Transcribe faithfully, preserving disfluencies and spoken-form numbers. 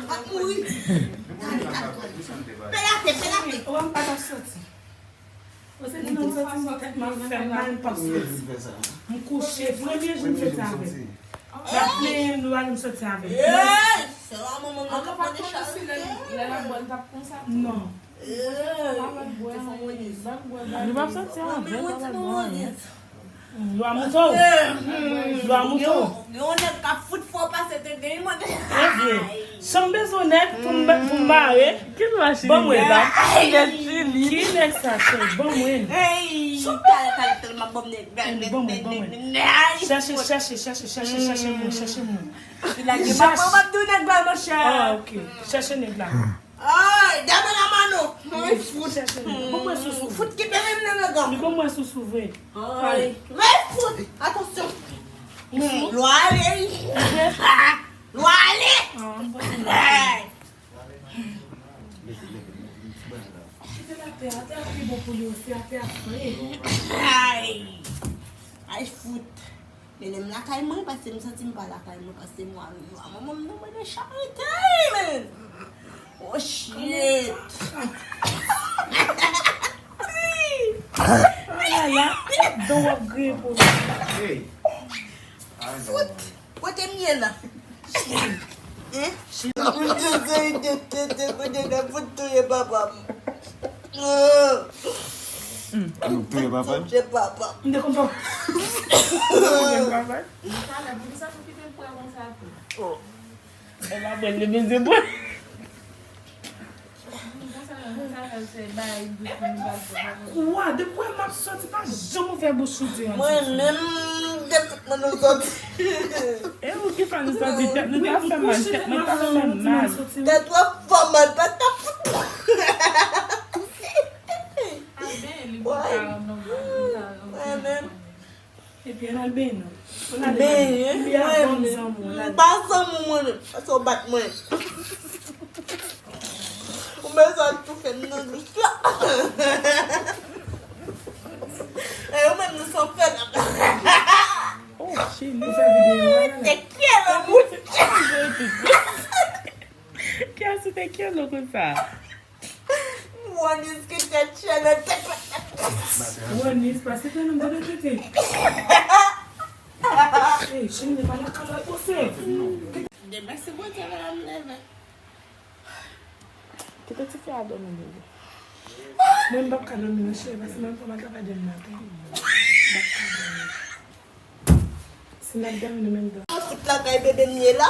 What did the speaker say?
Ap mouri. Gade, gade, gade. Pelate, pelate. Ou wè m pa t ap soti. Ou se di non, m santi m tèt m ap fè m mal, m p ap soti. M kouche, premye jou m soti avè l. M ap plenyen m, nou ale m soti avè l. Ey! Se la manman nan k ap mande charite. Lè l ap bwè, l t ap konsa. Non. Ey! Nou p ap soti avè l, pa pral bwè anyen. Lwa moute w. Lwa moute w. Yon nèg k ap fout fò pase tenten, mande. E vre. Sa m bezwen nèg pou m, pou m mare. Ki lwa Chili? Ban mwen. Ki nèg sa, cheri? Ban mwen. Ey, talè, talè, talè, m ap ban m nèg. Ban mwen, ban mwen. Chèche, chèche, chèche, chèche, chèche moun, chèche moun. Li lage pa, pa, pa tou nèg la, monchè. Ah, ok. Chèche nèg la. Ay, dame la mano. Mwen fout. Chèche nèg. Ban mwen sousou. Fout kite menm nan nèg la. Li ban mwen sousou vre. Ay. Mwen fout. Atansyon. Lwa ale. Lwa ale. Ay. Kite l atè, atè a pi bon pou li osi, atè a fre. Ay. Ay, fout. Mennen m lakay mwen, paske m santi m pa lakay mwen, paske mwa yo a manman m nan mwen de charite, men. Oh, shit. Alala, don w ap griyen pou li. Fout. Kote m ye la? Hein? Kote nan fout touye papa m? Fout touye papa m. Touye papa m? M te kontan. Touye papa m? Talè, poukisa nou kite l pran konsa tou? Oh. E pa bwè l, li bezwen bwè. Kwa, depi w wè m ap soti, pa janm ouvè bouch ou di yon ti. Mwen menm, depi mwen nou soti. E ou ki fè nou soti, tèt nou ta fè mal, tèt mwen ta fè mal. Tèt w ap fè mal, pa ta fout. Mwen menm. Epi al al benyen. Benyen, mwen menm. M pa zanmi w mwen menm. Sa w bat mwen. Ou bezwen toufe m nan douch la. E ou menm nou san fè la. Oh, chili. Ou fè videyo a la. Te kyè lanmou. Kiyès ou te kyè konsa? Wanis ki tèt chè nan tèt la. Wanis, paske te nan gode tete. Ey, chimne pa nan kalòt pose. Demen se Bondye la m leve. Kite tifi a dòmi, bebe. Mwen m p ap ka dòmi non cheri, paske mwen m pran travay demen maten. M p ap ka dòmi. Si n ap dòmi nou menm dòmi. Fout lakay bebe m ye la.